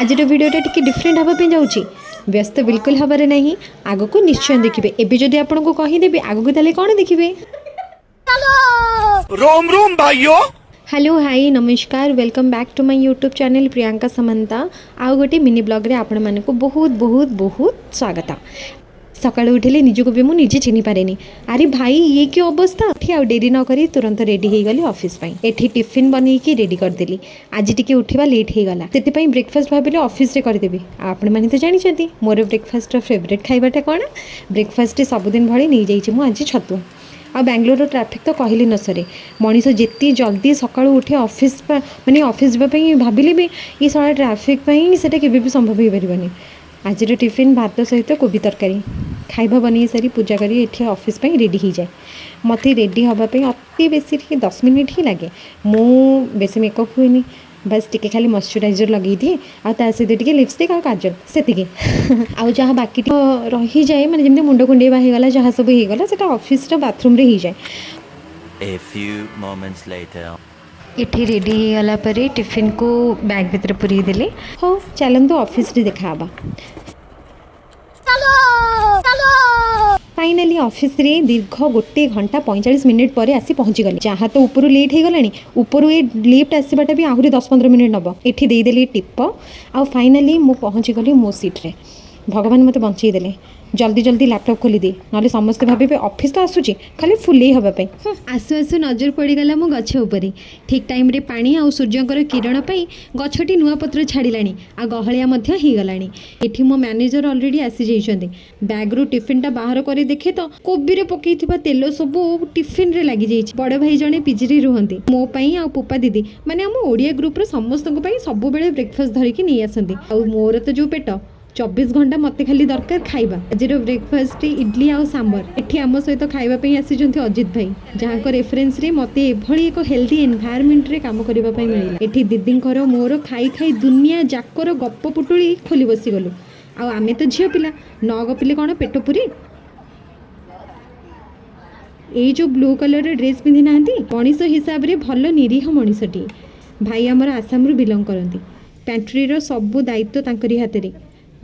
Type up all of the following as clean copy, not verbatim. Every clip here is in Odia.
ଆଜିର ଭିଡ଼ିଓଟା ଟିକେ ଡିଫରେଣ୍ଟ ହେବା ପାଇଁ ଯାଉଛି। ବ୍ୟସ୍ତ ବିଲକୁଲ ହେବାରେ ନାହିଁ, ଆଗକୁ ନିଶ୍ଚୟ ଦେଖିବେ। ଏବେ ଯଦି ଆପଣଙ୍କୁ କହିଦେବି ଆଗକୁ, ତାହେଲେ କ'ଣ ଦେଖିବେ? रोम रोम भाइयों। ହ୍ୟାଲୋ, ହାଇ, ନମସ୍କାର, welcome back to my YouTube channel Priyanka Samanta. ଆଉ ଗୋଟେ ମିନି ବ୍ଲଗ୍ରେ ଆପଣମାନଙ୍କୁ ବହୁତ ବହୁତ ବହୁତ ସ୍ୱାଗତ। ସକାଳୁ ଉଠିଲେ ନିଜକୁ ବି ମୁଁ ନିଜେ ଚିହ୍ନିପାରେନି। ଆରେ ଭାଇ, ଇଏ କି ଅବସ୍ଥା! ଏଠି ଆଉ ଡେରି ନ କରି ତୁରନ୍ତ ରେଡ଼ି ହେଇଗଲି ଅଫିସ୍ ପାଇଁ। ଏଠି ଟିଫିନ୍ ବନେଇକି ରେଡ଼ି କରିଦେଲି। ଆଜି ଟିକେ ଉଠିବା ଲେଟ୍ ହେଇଗଲା, ସେଥିପାଇଁ ବ୍ରେକଫାଷ୍ଟ ଭାବିଲି ଅଫିସରେ କରିଦେବି। ଆଉ ଆପଣମାନେ ତ ଜାଣିଛନ୍ତି ମୋର ବ୍ରେକଫାଷ୍ଟର ଫେଭରେଟ୍ ଖାଇବାଟା କ'ଣ। ବ୍ରେକଫାଷ୍ଟରେ ସବୁଦିନ ଭଳି ନେଇଯାଇଛି ମୁଁ ଆଜି ଛତୁଆ। ଆଉ ବାଙ୍ଗାଲୋରର ଟ୍ରାଫିକ୍ ତ କହିଲେ ନ ସରେ। ମଣିଷ ଯେତେ ଜଲ୍ଦି ସକାଳୁ ଉଠି ଅଫିସ୍ ମାନେ ଅଫିସ୍ ଯିବା ପାଇଁ ଭାବିଲେ ବି ଏ ଶଳା ଟ୍ରାଫିକ୍ ପାଇଁ ସେଇଟା କେବେ ବି ସମ୍ଭବ ହେଇପାରିବନି। ଆଜିର ଟିଫିନ୍ ଭାତ ସହିତ କୋବି ତରକାରୀ। ଖାଇବା ବନେଇ ସାରି, ପୂଜା କରି ଏଠି ଅଫିସ୍ ପାଇଁ ରେଡ଼ି ହେଇଯାଏ। ମୋତେ ରେଡ଼ି ହେବା ପାଇଁ ଅତି ବେଶୀ ଟିକେ 10 ମିନିଟ୍ ହିଁ ଲାଗେ। ମୁଁ ବେଶୀ ମେକଅପ୍ ହୁଏନି, ବାସ୍ ଟିକେ ଖାଲି ମଶ୍ଚରାଇଜର୍ ଲଗେଇ ଦିଏ ଆଉ ତା ସହିତ ଟିକେ ଲିପଷ୍ଟିକ୍ ଆଉ କାଜଲ, ସେତିକି। ଆଉ ଯାହା ବାକି ରହିଯାଏ, ମାନେ ଯେମିତି ମୁଣ୍ଡ କୁଣ୍ଡେଇବା ହେଇଗଲା, ଯାହା ସବୁ ହେଇଗଲା, ସେଇଟା ଅଫିସର ବାଥରୁମ୍ରେ ହେଇଯାଏ। A few moments later. ଏଠି ରେଡ଼ି ହେଇଗଲା ପରେ ଟିଫିନ୍କୁ ବ୍ୟାଗ୍ ଭିତରେ ପୁରେଇ ଦେଲି। ହଉ ଚାଲନ୍ତୁ, ଅଫିସରେ ଦେଖାହେବା। ଫାଇନାଲି ଅଫିସରେ ଦୀର୍ଘ 1 ଘଣ୍ଟା 45 ମିନିଟ୍ ପରେ ଆସି ପହଞ୍ଚିଗଲି। ଯାହା ତ ଉପରୁ ଲେଟ୍ ହେଇଗଲାଣି, ଉପରୁ ଏ ଲିଫ୍ଟ ଆସିବାଟା ବି ଆହୁରି 10-15 ମିନିଟ୍ ନେବ। ଏଠି ଦେଇଦେଲି ଟିପ ଆଉ ଫାଇନାଲି ମୁଁ ପହଞ୍ଚିଗଲି ମୋ ସିଟ୍ରେ। ଭଗବାନ ମୋତେ ବଞ୍ଚେଇ ଦେଲେ। ଜଲ୍ଦି ଜଲ୍ଦି ଲ୍ୟାପଟପ୍ ଖୋଲିଦିଏ, ନହେଲେ ସମସ୍ତେ ଭାବିବେ ଅଫିସ୍ ତ ଆସୁଛି ଖାଲି ଫୁଲେଇ ହେବା ପାଇଁ। ଆସୁ ଆସୁ ନଜର ପଡ଼ିଗଲା ମୋ ଗଛ ଉପରେ। ଠିକ୍ ଟାଇମ୍ରେ ପାଣି ଆଉ ସୂର୍ଯ୍ୟଙ୍କର କିରଣ ପାଇଁ ଗଛଟି ନୂଆ ପତ୍ର ଛାଡ଼ିଲାଣି ଆଉ ଗହଳିଆ ମଧ୍ୟ ହେଇଗଲାଣି। ଏଠି ମୋ ମ୍ୟାନେଜର ଅଲରେଡ଼ି ଆସିଯାଇଛନ୍ତି। ବ୍ୟାଗ୍ରୁ ଟିଫିନ୍ଟା ବାହାର କରି ଦେଖେ ତ କୋବିରେ ପକେଇଥିବା ତେଲ ସବୁ ଟିଫିନ୍ରେ ଲାଗିଯାଇଛି। ବଡ଼ ଭାଇ ଜଣେ ପିଜିରେ ରୁହନ୍ତି। ମୋ ପାଇଁ ଆଉ ପୁପା ଦିଦି, ମାନେ ଆମ ଓଡ଼ିଆ ଗ୍ରୁପ୍ର ସମସ୍ତଙ୍କ ପାଇଁ ସବୁବେଳେ ବ୍ରେକଫାଷ୍ଟ ଧରିକି ନେଇ ଆସନ୍ତି। ଆଉ ମୋର ତ ଯେଉଁ ପେଟ, 24 ଘଣ୍ଟା ମୋତେ ଖାଲି ଦରକାର ଖାଇବା। ଆଜିର ବ୍ରେକଫାଷ୍ଟ ଇଡଲି ଆଉ ସାମ୍ବର। ଏଠି ଆମ ସହିତ ଖାଇବା ପାଇଁ ଆସିଛନ୍ତି ଅଜିତ ଭାଇ, ଯାହାଙ୍କ ରେଫରେନ୍ସରେ ମୋତେ ଏଭଳି ଏକ ହେଲ୍ଦି ଏନଭାୟରମେଣ୍ଟରେ କାମ କରିବା ପାଇଁ ମିଳିଲା। ଏଠି ଦିଦିଙ୍କର ମୋର ଖାଇ ଖାଇ ଦୁନିଆ ଯାକର ଗପ ପୁଟୁଳି ଖୋଲି ବସିଗଲୁ। ଆଉ ଆମେ ତ ଝିଅ ପିଲା, ନ ଗପିଲେ କ'ଣ ପେଟ ପୁରେ? ଏଇ ଯେଉଁ ବ୍ଲୁ କଲର୍ର ଡ୍ରେସ୍ ପିନ୍ଧି ନାହାନ୍ତି, ମଣିଷ ହିସାବରେ ଭଲ ନିରୀହ ମଣିଷଟିଏ। ଭାଇ ଆମର ଆସାମରୁ ବିଲଙ୍ଗ କରନ୍ତି। ପ୍ୟାଣ୍ଟ୍ରିର ସବୁ ଦାୟିତ୍ୱ ତାଙ୍କରି ହାତରେ।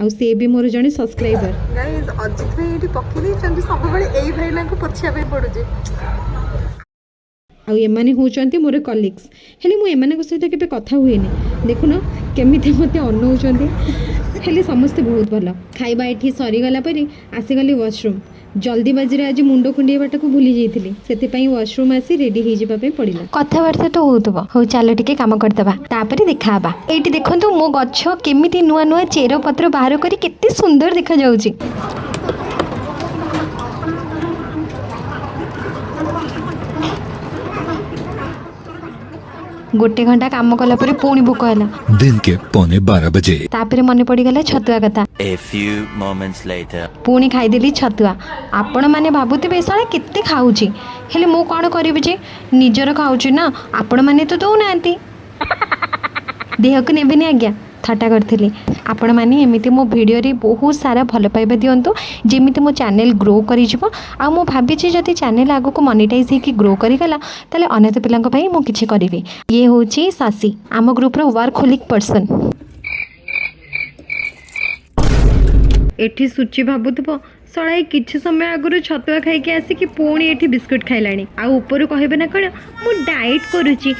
ଆଉ ସେ ବି ମୋର ଜଣେ ସବସ୍କ୍ରାଇବର। ଗାଇଜ୍, ଅଜିତ ଭାଇ ଏଇଠି ପକେଇ ଦେଇଛନ୍ତି। ସବୁବେଳେ ଏଇ ଭାଇନାଙ୍କୁ ପୋଛିବା ପାଇଁ ପଡୁଛି। ଆଉ ଏମାନେ ହେଉଛନ୍ତି ମୋର କଲିଗ୍ସ। ହେଲେ ମୁଁ ଏମାନଙ୍କ ସହିତ କେବେ କଥା ହୁଏନି। ଦେଖୁନ କେମିତି ମୋତେ ଅନଉଛନ୍ତି। ହେଲେ ସମସ୍ତେ ବହୁତ ଭଲ। ଖାଇବା ଏଠି ସରିଗଲା ପରେ ଆସିଗଲି ୱାସରୁମ୍। ଜଲ୍ଦିବାଜିରେ ଆଜି ମୁଣ୍ଡ କୁଣ୍ଡେଇବାଟାକୁ ଭୁଲି ଯାଇଥିଲି, ସେଥିପାଇଁ ୱାସରୁମ୍ ଆସି ରେଡ଼ି ହେଇଯିବା ପାଇଁ ପଡ଼ିଲା। କଥାବାର୍ତ୍ତା ତ ହେଉଥିବ। ହଉ ଚାଲ, ଟିକେ କାମ କରିଦେବା, ତାପରେ ଦେଖାହେବା। ଏଇଠି ଦେଖନ୍ତୁ, ମୋ ଗଛ କେମିତି ନୂଆ ନୂଆ ଚେର ପତ୍ର ବାହାର କରି କେତେ ସୁନ୍ଦର ଦେଖାଯାଉଛି। ଗୋଟେ ଘଣ୍ଟା କାମ କଲା ପରେ ପୁଣି ଭୋକ ହେଲା। दिन के 11:45 बजे। ତାପରେ ମନେ ପଡ଼ିଗଲା ଛତୁଆ କଥା। A few moments later. ପୁଣି ଖାଇଦେଲି ଛତୁଆ। ଆପଣମାନେ ଭାବୁଥିବେ, ଶଳା କେତେ ଖାଉଛି। ହେଲେ ମୁଁ କ'ଣ କରିବି ଯେ, ନିଜର ଖାଉଛି ନା, ଆପଣମାନେ ତ ଦେଉନାହାନ୍ତି। ଦେହକୁ ନେବେନି ଆଜ୍ଞା, ଥଟ୍ଟା କରିଥିଲି। ଆପଣମାନେ ଏମିତି ମୋ ଭିଡ଼ିଓରେ ବହୁତ ସାରା ଭଲ ପାଇବା ଦିଅନ୍ତୁ, ଯେମିତି ମୋ ଚ୍ୟାନେଲ୍ ଗ୍ରୋ କରିଯିବ। ଆଉ ମୁଁ ଭାବିଛି, ଯଦି ଚ୍ୟାନେଲ୍ ଆଗକୁ ମନିଟାଇଜ୍ ହେଇକି ଗ୍ରୋ କରିଗଲା, ତାହେଲେ ଅନାଥ ପିଲାଙ୍କ ପାଇଁ ମୁଁ କିଛି କରିବି। ଇଏ ହେଉଛି ଶଶୀ, ଆମ ଗ୍ରୁପ୍ର ୱାର୍କହୋଲିକ୍ ପର୍ସନ୍। ଏଠି ସୁଚି ଭାବୁଥିବ, ଶଳା ଏଇ କିଛି ସମୟ ଆଗରୁ ଛତୁଆ ଖାଇକି ଆସିକି ପୁଣି ଏଠି ବିସ୍କୁଟ ଖାଇଲାଣି, ଆଉ ଉପରୁ କହିବେ ନା କ'ଣ ମୁଁ ଡାଏଟ୍ କରୁଛି।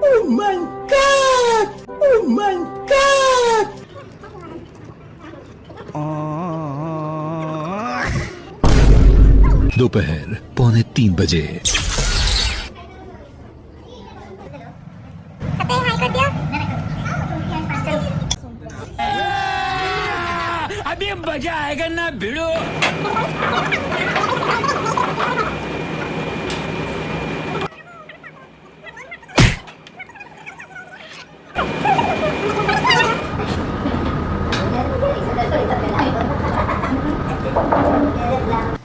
Oh my God! Oh my God! दोपहर 2:45 बजे। अभी मजा आएगा ना भिड़ू।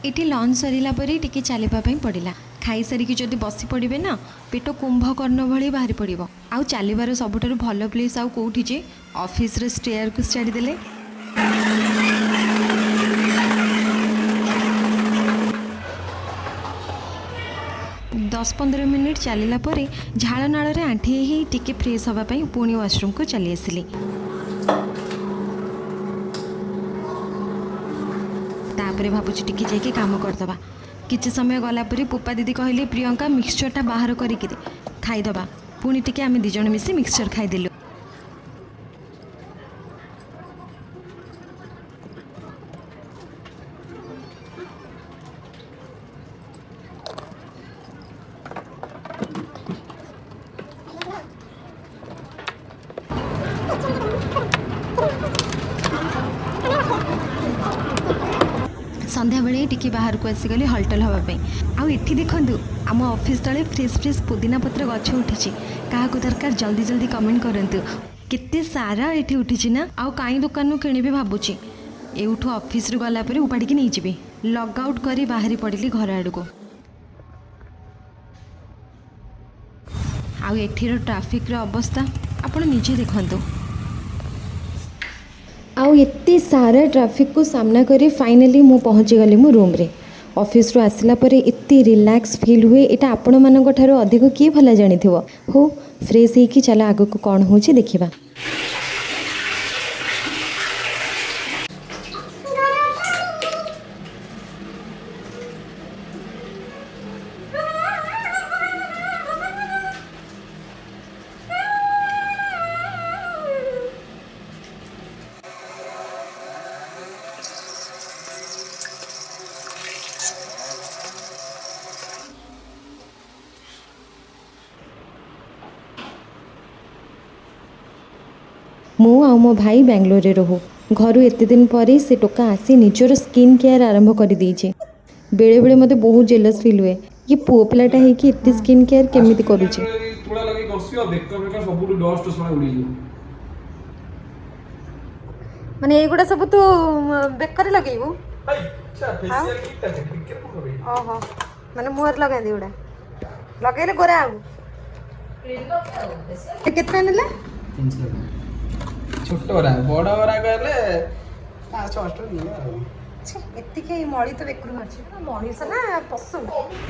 ଏଠି ଲଞ୍ଚ ସରିଲା ପରେ ଟିକେ ଚାଲିବା ପାଇଁ ପଡ଼ିଲା। ଖାଇସାରିକି ଯଦି ବସି ପଡ଼ିବେ ନା, ପେଟ କୁମ୍ଭକର୍ଣ୍ଣ ଭଳି ବାହାରି ପଡ଼ିବ। ଆଉ ଚାଲିବାର ସବୁଠାରୁ ଭଲ ପ୍ଲେସ୍ ଆଉ କେଉଁଠି ଯେ, ଅଫିସର ଷ୍ଟେୟାରକୁ ଛାଡ଼ିଦେଲେ। 10-15 ମିନିଟ୍ ଚାଲିଲା ପରେ ଝାଳ ନାଳରେ ଆଣ୍ଠେଇ ହେଇ ଟିକେ ଫ୍ରେଶ୍ ହେବା ପାଇଁ ପୁଣି ୱାସରୁମ୍କୁ ଚାଲି ଆସିଲି। ତାପରେ ଭାବୁଛି ଟିକେ ଯାଇକି କାମ କରିଦେବା। କିଛି ସମୟ ଗଲା ପରେ ପୁପା ଦିଦି କହିଲେ, ପ୍ରିୟଙ୍କା, ମିକ୍ସଚର୍ଟା ବାହାର କରିକି ଦେ, ଖାଇଦେବା। ପୁଣି ଟିକେ ଆମେ 2 ଜଣ ମିଶି ମିକ୍ସଚର୍ ଖାଇଦେଲୁ। ସନ୍ଧ୍ୟାବେଳେ ଟିକେ ବାହାରକୁ ଆସିଗଲି ହଲଟଲ ହେବା ପାଇଁ। ଆଉ ଏଠି ଦେଖନ୍ତୁ, ଆମ ଅଫିସ୍ ତଳେ ଫ୍ରେଶ୍ ଫ୍ରେଶ୍ ପୁଦିନା ପତ୍ର ଗଛ ଉଠିଛି। କାହାକୁ ଦରକାର, ଜଲ୍ଦି ଜଲ୍ଦି କମେଣ୍ଟ କରନ୍ତୁ। କେତେ ସାରା ଏଠି ଉଠିଛି ନା? ଆଉ କାହିଁ ଦୋକାନରୁ କିଣିବି ଭାବୁଛି। ଏଇଠୁ ଅଫିସରୁ ଗଲା ପରେ ଉପାଡ଼ିକି ନେଇଯିବି। ଲଗ୍ ଆଉଟ୍ କରି ବାହାରି ପଡ଼ିଲି ଘର ଆଡ଼କୁ। ଆଉ ଏଠିର ଟ୍ରାଫିକ୍ର ଅବସ୍ଥା ଆପଣ ନିଜେ ଦେଖନ୍ତୁ। ଆଉ ଏତେ ସାରା ଟ୍ରାଫିକ୍କୁ ସାମ୍ନା କରି ଫାଇନାଲି ମୁଁ ପହଞ୍ଚିଗଲି ମୋ ରୁମ୍ରେ। ଅଫିସରୁ ଆସିଲା ପରେ ଏତେ ରିଲାକ୍ସ ଫିଲ୍ ହୁଏ, ଏଇଟା ଆପଣମାନଙ୍କ ଠାରୁ ଅଧିକ କିଏ ଭଲ ଜାଣିଥିବ। ହଉ, ଫ୍ରେଶ୍ ହେଇକି ଚାଲ, ଆଗକୁ କ'ଣ ହେଉଛି ଦେଖିବା। ମୁଁ ଆଉ ମୋ ଭାଇ ବାଙ୍ଗାଲୋରରେ ରହୁ। ଘରୁ ଏତେ ଦିନ ପରେ ସେ ଟୋକା ଆସି ନିଜର ସ୍କିନ୍ କେୟାର ଆରମ୍ଭ କରିଦେଇଛି। ବେଳେବେଳେ ମୋତେ ବହୁତ ଜେଲସ୍ ଫିଲ୍ ହୁଏ, ଇଏ ପୁଅ ପିଲାଟା ହେଇକି ଏତେ ସ୍କିନ୍ କେୟାର କେମିତି କରୁଛି। ତୁଳା ଲଗେଇ ଘଷିବ, ବେକ ଫେକ ସବୁଠୁ ଡଷ୍ଟ ଶଳା ଉଡ଼ିଯିବ। ମାନେ ଏଇଗୁଡ଼ା ସବୁ ତୁ ବେକରେ ଲଗେଇବୁ? ଫେସିଆଲ କିଟ୍ ଟା ବେକରେ କଣ ଲଗେଇବି? ଓହୋ, ମାନେ ମୁହଁରେ ଲଗାନ୍ତି ଏଗୁଡ଼ା। ଲଗେଇଲେ ଗୋରା ହବୁ। କେତେ ନେଲା? 300 ଟଙ୍କା ଛୋଟ ବରା। ବଡ଼ ବରା କହିଲେ 500 600 ଟଙ୍କା ନିଏ ଆଉ। ଛି, ଏତିକି ମଳି ତ ବେକରୁ ମାରୁଛି। ମଣିଷ ନା ପଶୁ?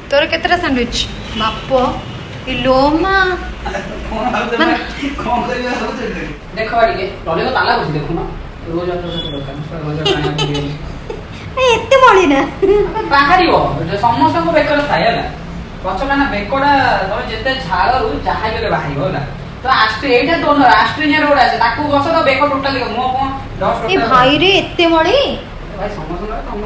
ତୋର କେତେଟା ସ୍ୟାଣ୍ଡୱିଚ୍? ବାପ ଇଲୋ ମା! ଦେଖ ଟିକେ, ଟଲି ତ ତାଲା ବସି ଦେଖୁନ। ରୋଜ ୱାଟର ଦୋକାନ, ରୋଜ ୱାଟର। ଏତେ ମଳି ନା? ବାହାରିବ, ସମସ୍ତଙ୍କ ବେକରେ ଥାଏ ହେଲା। ଗଛଟା ନା ବେକଟା ତମେ ଯେତେ ଝାଳରୁ ଯାହା ବି ହେଲେ ବାହାରିବ ହେଲା। ତ ଆଷ୍ଟ୍ରି ଏଇଟା ଟୋନର, ଆଷ୍ଟ୍ରିନିଆର ଗୋଟେ ଆସେ, ତାକୁ ଘଷ ତ ବେକ ଟୋଟାଲି ମୁହଁ କଣ ଡଷ୍ଟ। ଏ ଭାଇରେ, ଏତେ ମଳି! ଭାଇ, ସମସ୍ତଙ୍କର ତମ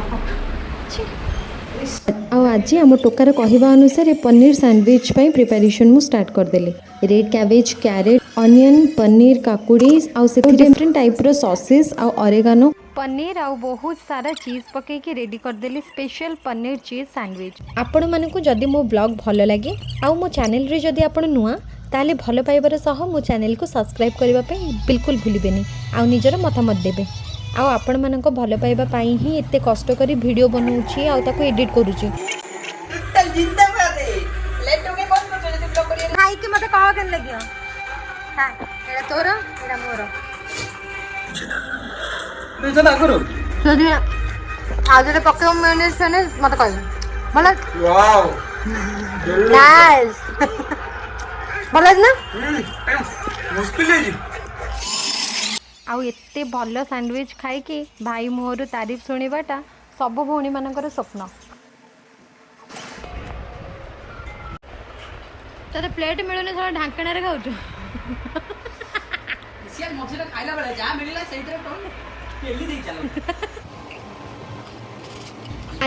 ଆଉ ଆଜି ଆମ ଟୋକାର କହିବା ଅନୁସାରେ ପନିର ସ୍ୟାଣ୍ଡୱିଚ୍ ପାଇଁ ପ୍ରିପାରେସନ୍ ମୁଁ ଷ୍ଟାର୍ଟ କରିଦେଲି। Red cabbage, carrot, onion, paneer, କାକୁଡ଼ି ଆଉ ସେଥିରେ ଡିଫରେଣ୍ଟ ଟାଇପ୍ର ସସେସ୍ ଆଉ ଅରେଗାନୋ, ପନିର ଆଉ ବହୁତ ସାରା ଚିଜ୍ ପକେଇକି ରେଡ଼ି କରିଦେଲି ସ୍ପେଶାଲ ପନିର ଚିଜ୍ ସ୍ୟାଣ୍ଡୱିଚ୍। ଆପଣମାନଙ୍କୁ ଯଦି ମୋ ବ୍ଲଗ୍ ଭଲ ଲାଗେ ଆଉ ମୋ ଚ୍ୟାନେଲରେ ଯଦି ଆପଣ ନୂଆ, ତାହେଲେ ଭଲ ପାଇବାର ସହ ମୋ ଚ୍ୟାନେଲକୁ ସବସ୍କ୍ରାଇବ୍ କରିବା ପାଇଁ ବିଲକୁଲ ଭୁଲିବେନି ଆଉ ନିଜର ମତାମତ ଦେବେ। ଆଉ ଆପଣମାନଙ୍କ ଭଲ ପାଇବା ପାଇଁ ହିଁ ଏତେ କଷ୍ଟ କରି ଭିଡ଼ିଓ ବନାଉଛି ଆଉ ତାକୁ ଏଡ଼ିଟ୍ କରୁଛି। ଖାଇକି ମତେ କହ କେମିତି ଲାଗିବ। ଖା। ଏଇଟା ତୋର, ଏଇଟା ମୋର। ଆଗରୁ ଯଦି ଆଉ ଯଦି ପକେଇବ ମେୟୋନିଜ୍ ଫେୟୋନିଜ୍, ମତେ କହିବୁ। ଭଲ? ନାଇସ୍। ଭଲ ଅଛି ନା? ମୁସ୍କିଲ ହେଇଛି। ଆଉ ଏତେ ଭଲ ସ୍ୟାଣ୍ଡୱିଚ୍ ଖାଇକି ଭାଇ ମୁହଁରୁ ତାରିଫ ଶୁଣିବାଟା ସବୁ ଭଉଣୀମାନଙ୍କର ସ୍ୱପ୍ନ। ତୋତେ ପ୍ଲେଟ୍ ମିଳୁନି, ଶଳା ଢାଙ୍କଣାରେ ଖାଉଛୁ। ସିଏ ମଝିରେ ଖାଇଲା ବେଳେ ଯାହା ମିଳିଲା ସେଇଥିରେ ପେଲି ଦେଇ ଚାଲ।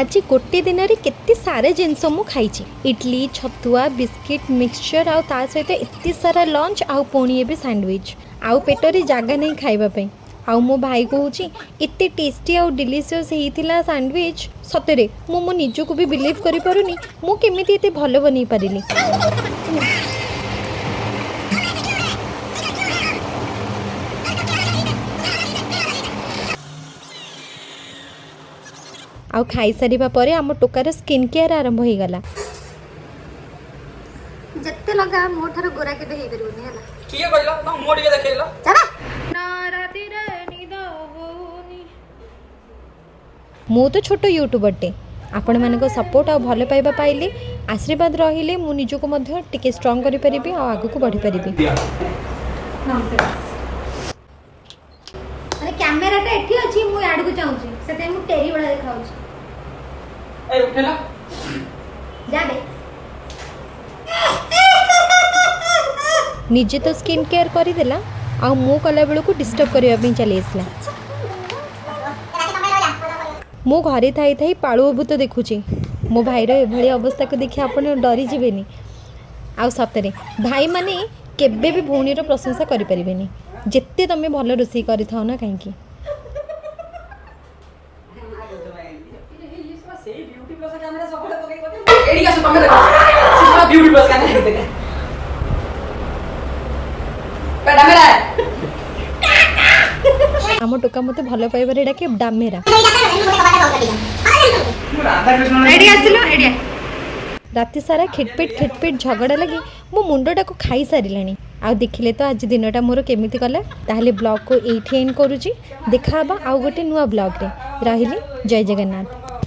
ଆଜି ଗୋଟେ ଦିନରେ କେତେ ସାରା ଜିନିଷ ମୁଁ ଖାଇଛି। ଇଡଲି, ଛତୁଆ, ବିସ୍କିଟ୍, ମିକ୍ସଚର୍ ଆଉ ତା ସହିତ ଏତେ ସାରା ଲଞ୍ଚ ଆଉ ପୁଣି ଏବେ ସ୍ୟାଣ୍ଡୱିଚ୍। ଆଉ ପେଟରେ ଜାଗା ନାହିଁ ଖାଇବା ପାଇଁ। ଆଉ ମୋ ଭାଇ କହୁଛି ଏତେ ଟେଷ୍ଟି ଆଉ ଡିଲିସିୟସ୍ ହେଇଥିଲା ସ୍ୟାଣ୍ଡୱିଚ୍। ସତରେ ମୁଁ ମୋ ନିଜକୁ ବି ବିଲିଭ୍ କରିପାରୁନି, ମୁଁ କେମିତି ଏତେ ଭଲ ବନେଇ ପାରିଲି। ଆଉ ଖାଇସାରିବା ପରେ ଆମ ଟୋକାର ସ୍କିନ୍ କେୟାର ଆରମ୍ଭ ହେଇଗଲା। ଯେତେ ଲଗା, ମୋ ଠାରୁ ଗୋରା କେବେ ହେଇପାରିବନି ହେଲା। କିଏ କହିଲ? ତମ ମୁହଁ ଟିକେ ଦେଖେଇଲ। ଚାଲ। ରାତିରେ ନିଦ ହଉନି। ମୁଁ ତ ଛୋଟ ୟୁଟ୍ୟୁବରଟେ। ଆପଣମାନଙ୍କ ସପୋର୍ଟ ଆଉ ଭଲ ପାଇବା ପାଇଲେ ଆଶୀର୍ବାଦ ରହିଲେ ମୁଁ ନିଜକୁ ମଧ୍ୟ ଟିକେ ଷ୍ଟ୍ରଙ୍ଗ କରିପାରିବି ଆଉ ଆଗକୁ ବଢ଼ିପାରିବି। ମାନେ କ୍ୟାମେରାଟା ଏଠି ଅଛି, ମୁଁ ଆଡକୁ ଚାହୁଁଛି, ସେଥିପାଇଁ ମୁଁ ଟେରି ଭଳିଆ ଦେଖାଯାଉଛି। ଏଇ ଉଠେଇଲ। ଯାବେ। ନିଜେ ତ ସ୍କିନ୍ କେୟାର କରିଦେଲା, ଆଉ ମୁଁ କଲାବେଳକୁ ଡିଷ୍ଟର୍ବ କରିବା ପାଇଁ ଚାଲି ଆସିଲା। ମୁଁ ଘରେ ଥାଇ ଥାଇ ପାଳୁଅ ଭୂତ ଦେଖୁଛି। ମୋ ଭାଇର ଏଭଳି ଅବସ୍ଥାକୁ ଦେଖି ଆପଣ ଡରିଯିବେନି? ଆଉ ସତରେ ଭାଇମାନେ କେବେ ବି ଭଉଣୀର ପ୍ରଶଂସା କରିପାରିବେନି, ଯେତେ ତମେ ଭଲ ରୋଷେଇ କରିଥାଅ ନା କାହିଁକି। ସେଇ ବିୟୁଟି ପ୍ଲସ୍ କ୍ୟାମେରା ସବୁବେଳେ ପକେଇ ପକେଇ। ଏଇଠିକି ଆସ ତମେ, ଦେଖ, ସେ ଶଳା ବିୟୁଟି ପ୍ଲସ୍ କ୍ୟାମେରା ଦେଖ। କ୍ୟାମେରା। ଆମ ଟୋକା ମୋତେ ଭଲ ପାଇବାରେ ଡାକେ ଡାମେରା। ଏଠି ଆସିଲୁ, ଏଠି। ରାତି ସାରା ଖିଟପିଟ ଖିଟପିଟ ଝଗଡ଼ା ଲାଗି ମୋ ମୁଣ୍ଡଟାକୁ ଖାଇସାରିଲାଣି। ଆଉ ଦେଖିଲେ ତ ଆଜି ଦିନଟା ମୋର କେମିତି ଗଲା। ତାହେଲେ ବ୍ଲଗ୍କୁ ଏଇଠି ଏଣ୍ଡ କରୁଛି। ଦେଖା ହେବା ଆଉ ଗୋଟେ ନୂଆ ବ୍ଲଗ୍ରେ। ରହିଲି, ଜୟ ଜଗନ୍ନାଥ।